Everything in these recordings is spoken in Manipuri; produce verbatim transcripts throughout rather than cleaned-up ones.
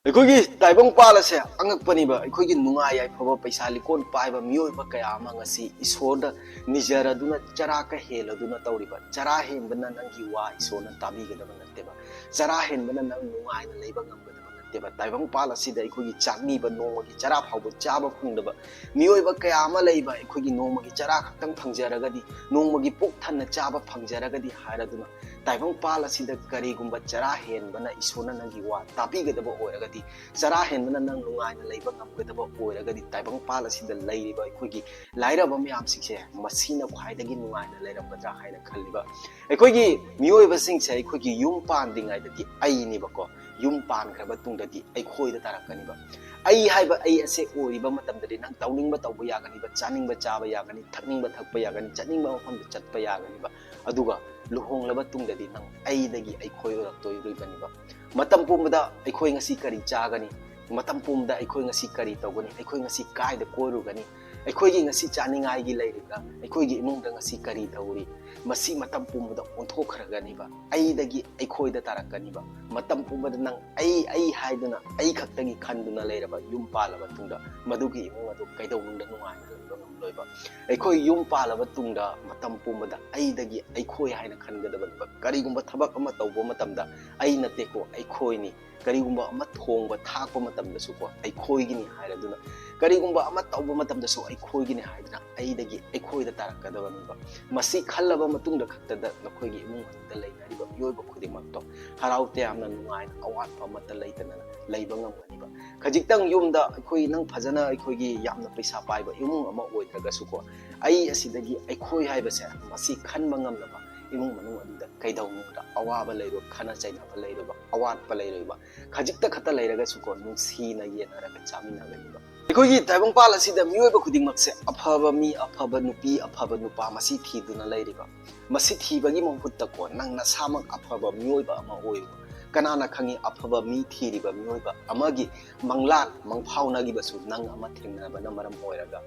ꯑꯩꯈꯣꯏꯒꯤ ꯇꯥꯏꯕꯪꯄꯥꯜ ꯑꯁꯦ ꯑꯉꯛꯄꯅꯤꯕ꯫ ꯑꯩꯈꯣꯏꯒꯤ ꯅꯨꯡꯉꯥꯏ ꯌꯥꯏꯐꯕ, ꯄꯩꯁꯥ ꯂꯤꯀꯣꯟ ꯄꯥꯏꯕ ꯃꯤꯑꯣꯏꯕ ꯀꯌꯥ ꯑꯃ ꯉꯁꯤ ꯏꯁꯣꯔꯗ ꯅꯤꯖꯔꯗꯨꯅ, ꯆꯔꯥ ꯀ ꯍꯦꯜꯂꯗꯨꯅ ꯇꯧꯔꯤꯕ꯫ ꯆꯔꯥ ꯍꯦꯟꯕꯅ ꯅꯪꯒꯤ ꯋꯥ ꯏꯁꯣꯔꯅ ꯇꯥꯕꯤꯒꯗꯕ ꯅꯠꯇꯦꯕ꯫ ꯆꯔꯥ ꯍꯦꯟꯕꯅ ꯅꯪ ꯅꯨꯡꯉꯥꯏꯅ ꯂꯩꯕ ꯉꯝꯒꯗꯕ ꯅꯠꯇꯦꯕ꯫ ꯇꯥꯏꯕꯪꯄꯥꯜ ꯑꯁꯤꯗ ꯑꯩꯈꯣꯏꯒꯤ ꯆꯥꯛꯅꯤꯕ, ꯅꯣꯡꯃꯒꯤ ꯆꯔꯥ ꯐꯥꯎꯕ ꯆꯥꯕ ꯐꯪꯗꯕ ꯃꯤꯑꯣꯏꯕ ꯀꯌꯥ ꯑꯃ ꯂꯩꯕ꯫ ꯑꯩꯈꯣꯏꯒꯤ ꯅꯣꯡꯃꯒꯤ ꯆꯔꯥ ꯈꯛꯇꯪ ꯐꯪꯖꯔꯒꯗꯤ, ꯅꯣꯡꯃꯒꯤ ꯄꯨꯛ ꯊꯟꯅ ꯆꯥꯕ ꯐꯪꯖꯔꯒꯗꯤ ꯍꯥꯏꯔꯗꯨꯅ, ꯇꯥꯏꯕꯪꯄꯥꯜ ꯑꯁꯤꯗ ꯀꯔꯤꯒꯨꯝꯕ ꯆꯔꯥ ꯍꯦꯟꯕꯅ ꯏꯁꯣꯔꯅ ꯅꯪꯒꯤ ꯋꯥ ꯇꯥꯕꯤꯒꯗꯕ ꯑꯣꯏꯔꯒꯗꯤ, ꯆꯔꯥ ꯍꯦꯟꯕꯅ ꯅꯪ ꯅꯨꯡꯉꯥꯏꯅ ꯂꯩꯕ ꯉꯝꯒꯗꯕ ꯑꯣꯏꯔꯒꯗꯤ, ꯇꯥꯏꯕꯪꯄꯥꯜ ꯑꯁꯤꯗ ꯂꯩꯔꯤꯕ ꯑꯩꯈꯣꯏꯒꯤ ꯂꯥꯏꯔꯕ ꯃꯌꯥꯝꯁꯤꯡꯁꯦ ꯃꯁꯤꯅ ꯈ꯭ꯋꯥꯏꯗꯒꯤ ꯅꯨꯡꯉꯥꯏꯅ ꯂꯩꯔꯝꯒꯗ꯭ꯔꯥ ꯍꯥꯏꯅ ꯈꯜꯂꯤꯕ꯫ ꯑꯩꯈꯣꯏꯒꯤ ꯃꯤꯑꯣꯏꯕꯁꯤꯡꯁꯦ ꯑꯩꯈꯣꯏꯒꯤ ꯌꯨꯝ ꯄꯥꯟꯗ꯭ꯔꯤꯉꯩꯗꯗꯤ ꯑꯩꯅꯦꯕꯀꯣ, ꯌꯨꯝ ꯄꯥꯟꯈ꯭ꯔꯕ ꯇꯨꯡꯗꯗꯤ ꯑꯩꯈꯣꯏꯗ ꯇꯥꯔꯛꯀꯅꯤꯕ꯫ ꯑꯩ ꯍꯥꯏꯕ ꯑꯩ ꯑꯁꯦ ꯑꯣꯏꯔꯤꯕ ꯃꯇꯝꯗꯗꯤ ꯅꯪ ꯇꯧꯅꯤꯡꯕ ꯇꯧꯕ ꯌꯥꯒꯅꯤꯕ, ꯆꯥꯅꯤꯡꯕ ꯆꯥꯕ ꯌꯥꯒꯅꯤ, ꯊꯛꯅꯤꯡꯕ ꯊꯛꯄ ꯌꯥꯒꯅꯤ, ꯆꯠꯅꯤꯡꯕ ꯃꯐꯝꯗ ꯆꯠꯄ ꯌꯥꯒꯅꯤꯕ꯫ ꯑꯗꯨꯒ ꯂꯨꯍꯣꯡꯂꯕ ꯇꯨꯡꯗꯗꯤ ꯅꯪ ꯑꯩꯗꯒꯤ ꯑꯩꯈꯣꯏ ꯑꯣꯏꯔꯛꯇꯣꯏꯔꯤꯕꯅꯤꯕ꯫ ꯃꯇꯝ ꯄꯨꯝꯕꯗ ꯑꯩꯈꯣꯏ ꯉꯁꯤ ꯀꯔꯤ ꯆꯥꯒꯅꯤ, ꯃꯇꯝ ꯄꯨꯝꯕꯗ ꯑꯩꯈꯣꯏ ꯉꯁꯤ ꯀꯔꯤ ꯇꯧꯒꯅꯤ, ꯑꯩꯈꯣꯏ ꯉꯁꯤ ꯀꯥꯏꯗ ꯀꯣꯏꯔꯨꯒꯅꯤ, ꯑꯩꯈꯣꯏꯒꯤ ꯉꯁꯤ ꯆꯥꯅꯤꯡꯉꯥꯏꯒꯤ ꯂꯩꯔꯤꯕ꯭ꯔꯥ, ꯑꯩꯈꯣꯏꯒꯤ ꯏꯃꯨꯡꯗ ꯉꯁꯤ ꯀꯔꯤ ꯇꯧꯔꯤ, ꯃꯁꯤ ꯃꯇꯝ ꯄꯨꯝꯕꯗ ꯑꯣꯟꯊꯣꯛꯈ꯭ꯔꯒꯅꯤꯕ꯫ ꯑꯩꯗꯒꯤ ꯑꯩꯈꯣꯏꯗ ꯇꯥꯔꯛꯀꯅꯤꯕ꯫ ꯃꯇꯝ ꯄꯨꯝꯕꯗ ꯅꯪ ꯑꯩ, ꯑꯩ ꯍꯥꯏꯗꯨꯅ, ꯑꯩ ꯈꯛꯇꯒꯤ ꯈꯟꯗꯨꯅ ꯂꯩꯔꯕ ꯌꯨꯝ ꯄꯥꯜꯂꯕ ꯃꯇꯨꯡꯗ, ꯃꯗꯨꯒꯤ ꯏꯃꯨꯡ ꯑꯗꯨ ꯀꯩꯗꯧꯅꯨꯡꯗ ꯅꯨꯡꯉꯥꯏꯅ ꯂꯩꯕ ꯉꯝꯂꯣꯏꯕ꯫ ꯑꯩꯈꯣꯏ ꯌꯨꯝ ꯄꯥꯜꯂꯕ ꯇꯨꯡꯗ ꯃꯇꯝ ꯄꯨꯝꯕꯗ ꯑꯩꯗꯒꯤ ꯑꯩꯈꯣꯏ ꯍꯥꯏꯅ ꯈꯟꯒꯗꯕꯅꯦꯕ꯫ ꯀꯔꯤꯒꯨꯝꯕ ꯊꯕꯛ ꯑꯃ ꯇꯧꯕ ꯃꯇꯝꯗ ꯑꯩ ꯅꯠꯇꯦꯀꯣ, ꯑꯩꯈꯣꯏꯅꯤ꯫ ꯀꯔꯤꯒꯨꯝꯕ ꯑꯃ ꯊꯣꯡꯕ ꯊꯥꯛꯄ ꯃꯇꯝꯗꯁꯨꯀꯣ, ꯑꯩꯈꯣꯏꯒꯤꯅꯤ ꯍꯥꯏꯔꯗꯨꯅ, ꯀꯔꯤꯒꯨꯝꯕ ꯑꯃ ꯇꯧꯕ ꯃꯇꯝꯗꯁꯨ ꯑꯩꯈꯣꯏꯒꯤꯅꯤ ꯍꯥꯏꯗꯨꯅ ꯑꯩꯗꯒꯤ ꯑꯩꯈꯣꯏꯗ ꯇꯥꯔꯛꯀꯗꯕꯅꯦꯕ꯫ ꯃꯁꯤ ꯈꯜꯂꯕ ꯃꯇꯨꯡꯗ ꯈꯛꯇꯗ ꯅꯈꯣꯏꯒꯤ ꯏꯃꯨꯡ ꯃꯅꯨꯡꯗ ꯂꯩꯅꯔꯤꯕ ꯃꯤꯑꯣꯏꯕ ꯈꯨꯗꯤꯡꯃꯛꯇꯣ ꯍꯔꯥꯎ ꯇꯌꯥꯝꯅ, ꯅꯨꯡꯉꯥꯏꯅ, ꯑꯋꯥꯠꯄ ꯑꯃꯠꯇ ꯂꯩꯇꯅ ꯂꯩꯕ ꯉꯝꯒꯅꯤꯕ꯫ ꯈꯖꯤꯛꯇꯪ ꯌꯨꯝꯗ ꯑꯩꯈꯣꯏ, ꯅꯪ ꯐꯖꯅ ꯑꯩꯈꯣꯏꯒꯤ ꯌꯥꯝꯅ ꯄꯩꯁꯥ ꯄꯥꯏꯕ ꯏꯃꯨꯡ ꯑꯃ ꯑꯣꯏꯗ꯭ꯔꯒꯁꯨꯀꯣ, ꯑꯩ ꯑꯁꯤꯗꯒꯤ ꯑꯩꯈꯣꯏ ꯍꯥꯏꯕꯁꯦ ꯃꯁꯤ ꯈꯟꯕ ꯉꯝꯂꯕ ꯏꯃꯨꯡ ꯃꯅꯨꯡ ꯑꯗꯨꯗ ꯀꯩꯗꯧꯅꯨꯡꯗ ꯑꯋꯥꯕ ꯂꯩꯔꯣꯏ, ꯈꯠꯅ ꯆꯩꯅꯕ ꯂꯩꯔꯣꯏꯕ, ꯑꯋꯥꯠꯄ ꯂꯩꯔꯣꯏꯕ꯫ ꯈꯖꯤꯛꯇ ꯈꯛꯇ ꯂꯩꯔꯒꯁꯨꯀꯣ, ꯅꯨꯡꯁꯤꯅ ꯌꯦꯟꯅꯔꯒ ꯆꯥꯃꯤꯟꯅꯒꯅꯤꯕ꯫ ꯑꯩꯈꯣꯏꯒꯤ ꯇꯥꯏꯕꯪꯄꯥꯜ ꯑꯁꯤꯗ ꯃꯤꯑꯣꯏꯕ ꯈꯨꯗꯤꯡꯃꯛꯁꯦ ꯑꯐꯕ ꯃꯤ, ꯑꯐꯕ ꯅꯨꯄꯤ, ꯑꯐꯕ ꯅꯨꯄꯥ ꯃꯁꯤ ꯊꯤꯗꯨꯅ ꯂꯩꯔꯤꯕ꯫ ꯃꯁꯤ ꯊꯤꯕꯒꯤ ꯃꯍꯨꯠꯇꯀꯣ, ꯅꯪ ꯅꯁꯥꯃꯛ ꯑꯐꯕ ꯃꯤꯑꯣꯏꯕ ꯑꯃ ꯑꯣꯏꯌꯨ꯫ ꯀꯅꯥꯅ ꯈꯪꯉꯤ, ꯑꯐꯕ ꯃꯤ ꯊꯤꯔꯤꯕ ꯃꯤꯑꯣꯏꯕ ꯑꯃꯒꯤ ꯃꯪꯂꯥꯟ ꯃꯪꯐꯥꯎꯅꯈꯤꯕꯁꯨ ꯅꯪ ꯑꯃ ꯊꯦꯡꯅꯕꯅ ꯃꯔꯝ ꯑꯣꯏꯔꯒ꯫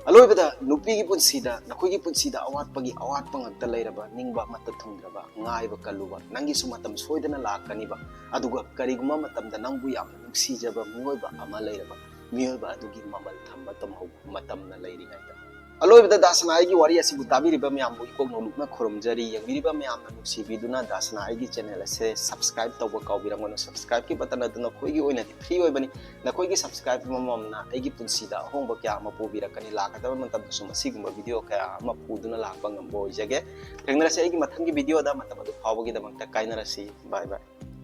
ꯑꯂꯣꯏꯕꯗ, ꯅꯨꯄꯤꯒꯤ ꯄꯨꯟꯁꯤꯗ, ꯅꯈꯣꯏꯒꯤ ꯄꯨꯟꯁꯤꯗ ꯑꯋꯥꯠꯄꯒꯤ ꯑꯋꯥꯠꯄ ꯉꯥꯛꯇ ꯂꯩꯔꯕ, ꯅꯤꯡꯕ ꯑꯃꯠꯇ ꯊꯨꯡꯗ꯭ꯔꯕ, ꯉꯥꯏꯕ ꯀꯜꯂꯨꯕ, ꯅꯪꯒꯤꯁꯨ ꯃꯇꯝ ꯁꯣꯏꯗꯅ ꯂꯥꯛꯀꯅꯤꯕ꯫ ꯑꯗꯨꯒ ꯀꯔꯤꯒꯨꯝꯕ ꯃꯇꯝꯗ ꯅꯪꯕꯨ ꯌꯥꯝꯅ ꯅꯨꯡꯁꯤꯖꯕ ꯃꯤꯑꯣꯏꯕ ꯑꯃ ꯂꯩꯔꯕ, ꯃꯤꯑꯣꯏꯕ ꯑꯗꯨꯒꯤ ꯃꯃꯜ ꯊꯝꯕ ꯇꯝꯍꯧꯕ ꯃꯇꯝꯅ ꯂꯩꯔꯤꯉꯩꯗ꯫ ꯑꯂꯣꯏꯕꯗ, ꯗꯥ ꯁꯅꯥ ꯑꯩꯒꯤ ꯋꯥꯔꯤ ꯑꯁꯤꯕꯨ ꯇꯥꯕꯤꯔꯤꯕ ꯃꯌꯥꯝꯕꯨ ꯏꯀꯣꯛ ꯅꯧꯂꯨꯛꯅ ꯈꯨꯔꯨꯝꯖꯔꯤ꯫ ꯌꯦꯡꯕꯤꯔꯤꯕ ꯃꯌꯥꯝꯅ ꯅꯨꯡꯁꯤꯕꯤꯗꯨꯅ ꯗꯥ ꯁꯅꯥ ꯑꯩꯒꯤ channel ꯑꯁꯦ subscribe ꯇꯧꯕ ꯀꯥꯎꯕꯤꯔꯝꯒꯅꯨ꯫ Subscribe ꯀꯤ button ꯑꯗꯨ ꯅꯈꯣꯏꯒꯤ ꯑꯣꯏꯅꯗꯤ free ꯑꯣꯏꯕꯅꯤ꯫ ꯅꯈꯣꯏꯒꯤ subscribe ꯑꯃꯃꯝꯅ ꯑꯩꯒꯤ ꯄꯨꯟꯁꯤꯗ ꯑꯍꯣꯡꯕ ꯀꯌꯥ ꯑꯃ ꯄꯨꯕꯤꯔꯛꯀꯅꯤ꯫ ꯂꯥꯛꯀꯗꯕ ꯃꯇꯝꯗꯁꯨ ꯃꯁꯤꯒꯨꯝꯕ video ꯀꯌꯥ ꯑꯃ ꯄꯨꯗꯨꯅ ꯂꯥꯛꯄ ꯉꯝꯕ ꯑꯣꯏꯖꯒꯦ꯫ ꯊꯦꯡꯅꯔꯁꯤ ꯑꯩꯒꯤ ꯃꯊꯪꯒꯤ video ꯗ꯫ ꯃꯇꯝ ꯑꯗꯨ ꯐꯥꯎꯕꯒꯤꯗꯃꯛꯇ ꯀꯥꯏꯅꯔꯁꯤ꯫ Bye bye꯫